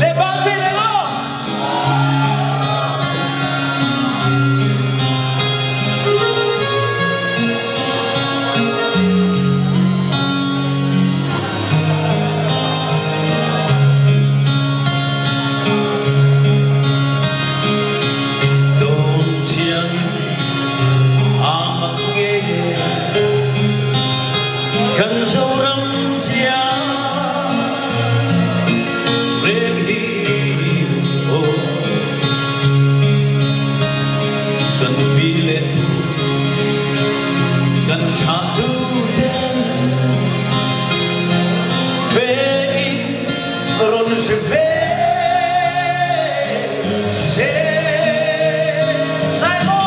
Le bang fi le lo. Dong chiang amak nge kan Zoram zia reng hi o kan pi le tu kan tha tu ten ve in ron se ve se sai mo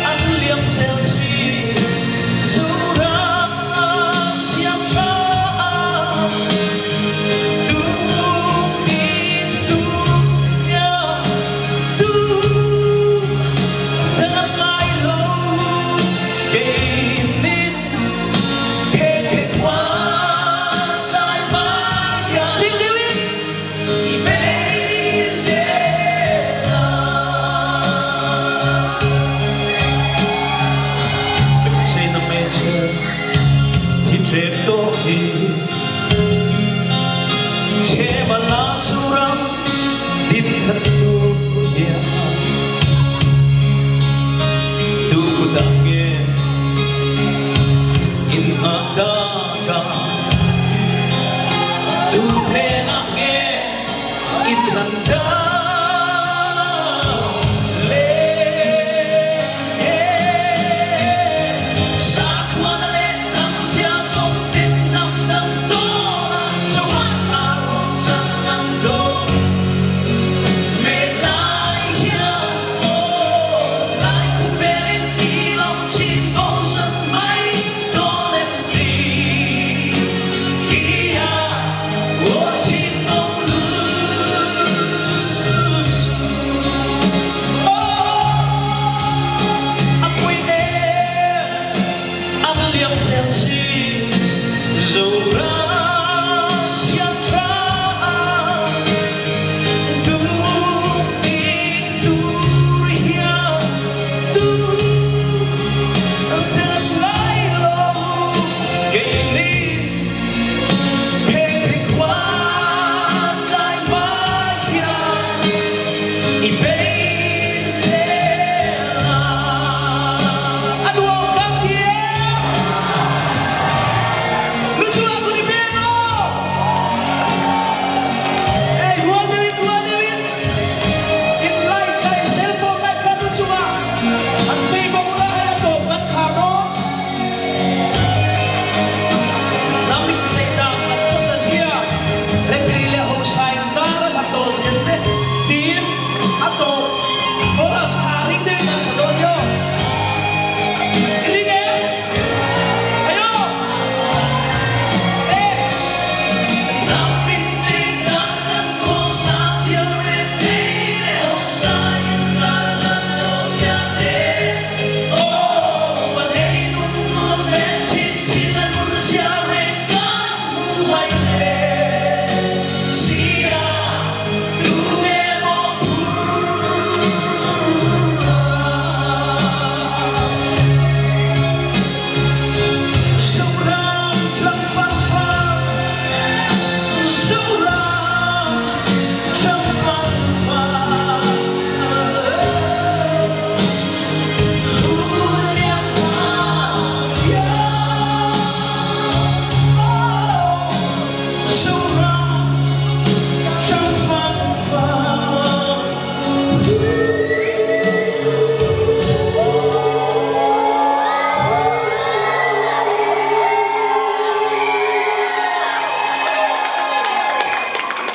An liam sel si Suram siam tha tu tin tu ya tu thang ngai lo kei min he he khwa tai ma ya ling dewin i be se la. Sina meche thi trep to hi che ma la suram din than tu ya tu da nge in a da ka tu phe na nge in han da le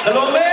Ka lawm e.